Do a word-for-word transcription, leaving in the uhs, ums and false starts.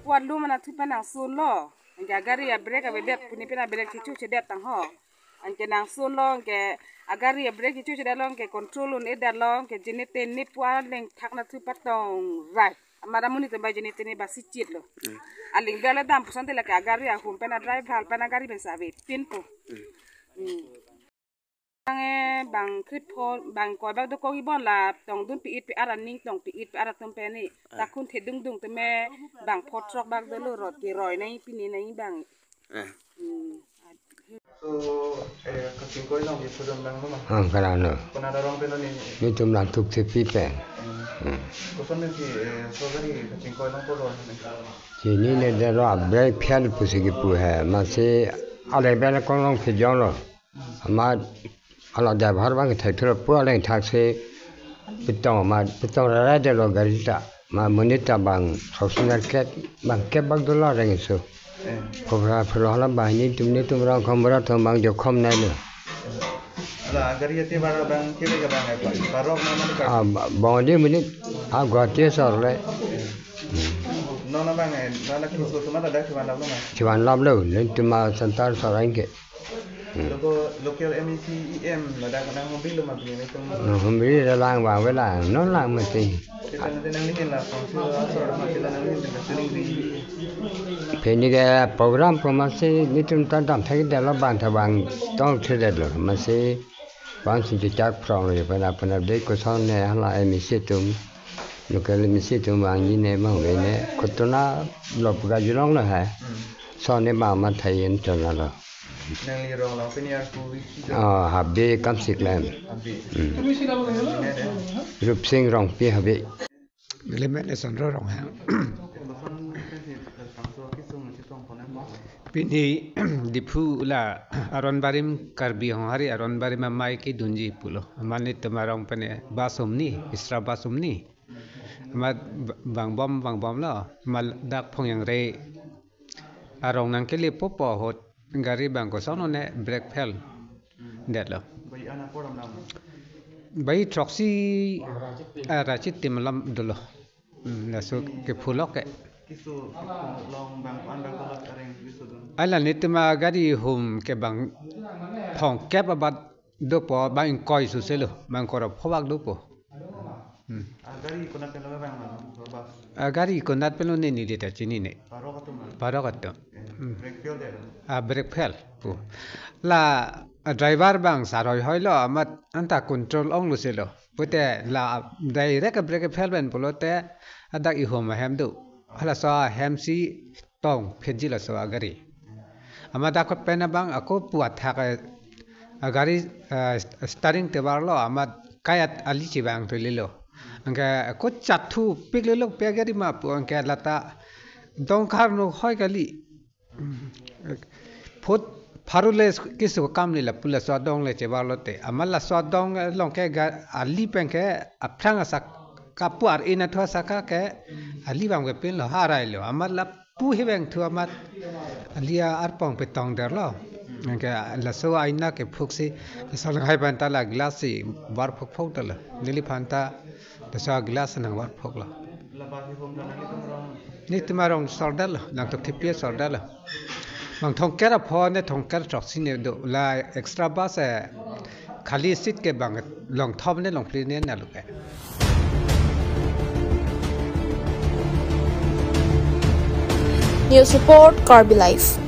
Puan lu mana thu pen nangsunlo. Anke agari abrake avedet puni pen abrake chichu chedet tang ho. Anke nangsunlo, anke agari abrake chichu chedet lo, anke control un-edet lo, anke jene tene puan lengthak na thu patong rai. Amara muni tembai jene tene basi chit lo. Aling bela dam puson tela ke agari ahum pen a-driver pen agari pen save pinpo. Hmm. Bang, eh, bang krip pho, bang koi bak dokok ibon la tongdun pi-it pi-ar aning tong pi-it pi-ar atum pen ni. Takun thedung dung teme bang pho throk bak dolo rot ke roi nai pini nai bang. Eh. Hmm. So, eh, kachingkoi long di pudun bang mama. Ah, kalang no. Kona da rong peno ni. Netum lang tuk thepi pen. Hmm. Hmm. Koson ni si, eh, so gari kachingkoi long polo ni. Chini ne dero abrake fail pusi kipu he. Masi ale bela konglong phejong lo. Amat ala driver bang thai thura pu aleng thak se pitong amat pitong rara de lo gari ta. Ma monit ta bang soksin arket bang kep bak dolo reng so. Eh. Khobra phlo hala bang netum netum rong khomra thom bang jokhom nai lo. Ala gari ate bar bang kebe ke bang apa? Barok na mana ka? Ah, ba-, bang de monit. Ah, Guwahati sor le. Eh. Hmm. Nona bang, eh, nona kiso tuma ladak chivan lap lo ma? Chivan lap lo, netum ma center sor ang ke. Hmm. Loko, local M A C E M ladak nang humri lo ma bini netum. Nang humri da lang bang velang, non lang mati. Sila nanti nang lihin la, kongsi lo asor ma sila nang lihin tengah sining di. Pini ke program ko masi netum ta dam thek de lo bang ta bang tong thedet lo masi bang si chak prong lo pen aphan de koson ne hala M A C atum. Local M A C atum bang ji ne bang ve ne kotona lop ga julong lo hai. Hmm. So ne bang ma thai en tona lo. Nangli rong lo pini arpu wi. Ah, habe kamsik lem. Habe. Hmm. Nangli ne de. Rupsing Rongpi habe. Neli men Esonro Ronghang. Pini Diphu la aron barim Karbi Honghari aron barim amei kedunji pulo. Amat netum arong pen bus umni, extra bus umni. Amat b-, vangbom vangbom lo. Amat dak Phongyangre arong nangkelepo pu ahut gari bang koson ne brake fail det lo. Bai ana koram dam. Bai throksi, ah, ra chitim alam dolo. Hmm, laso kephu lo ke. Kiso, kiso long bang an bang kolak areng kiso dun. Ala netum agari hum ke bang thongkep abat dopo bang ingkoi suse lo, bang koro pho bak dopo. Hmm. Ah, gari konat pen lo bang ma, bus. Ah, gari konat pen lo ne neli ta chinine. Barok atum ma? Barok atum. Eh, hmm. Brake fail de. Ah, brake fail pu. La, ah, driver bang sarhoi hoi lo amat anta control ong lo se lo. Pute la direct brake fail pen pulote adak ihum ahem do. Halaso ahem si tong phenji laso agari. Amat dak pen abang ako pu athak a, agari, ah, st-, steering tebar lo amat kayat ali chibang thoi lelo. Anke ako chathu pik lelo pe gari ma pu anke lata dongkar no hoi kali. Phut pharule kisu kam ni lapu laso adong le chebar lote. Amat laso adong along ke ga-, ali pen ke aphrang asak kapu ar-e na thu asaka ke ali bang ke pin lo harai lo. Amat lapu he bang thu amat ali arpong petong der lo. Anke laso aina ke phuksi laso langhai pen ta la glass si var phok phok ta lo. Neliphan ta laso glass nang var phok lo. Netum arong sordar lo, nang tok thipia sordar lo. Bang thongker apho ne thongker throksi ne do la extra bus, eh, khali seat ke bang long thom ne long phli ne na lo ke. News report, Karbi Live.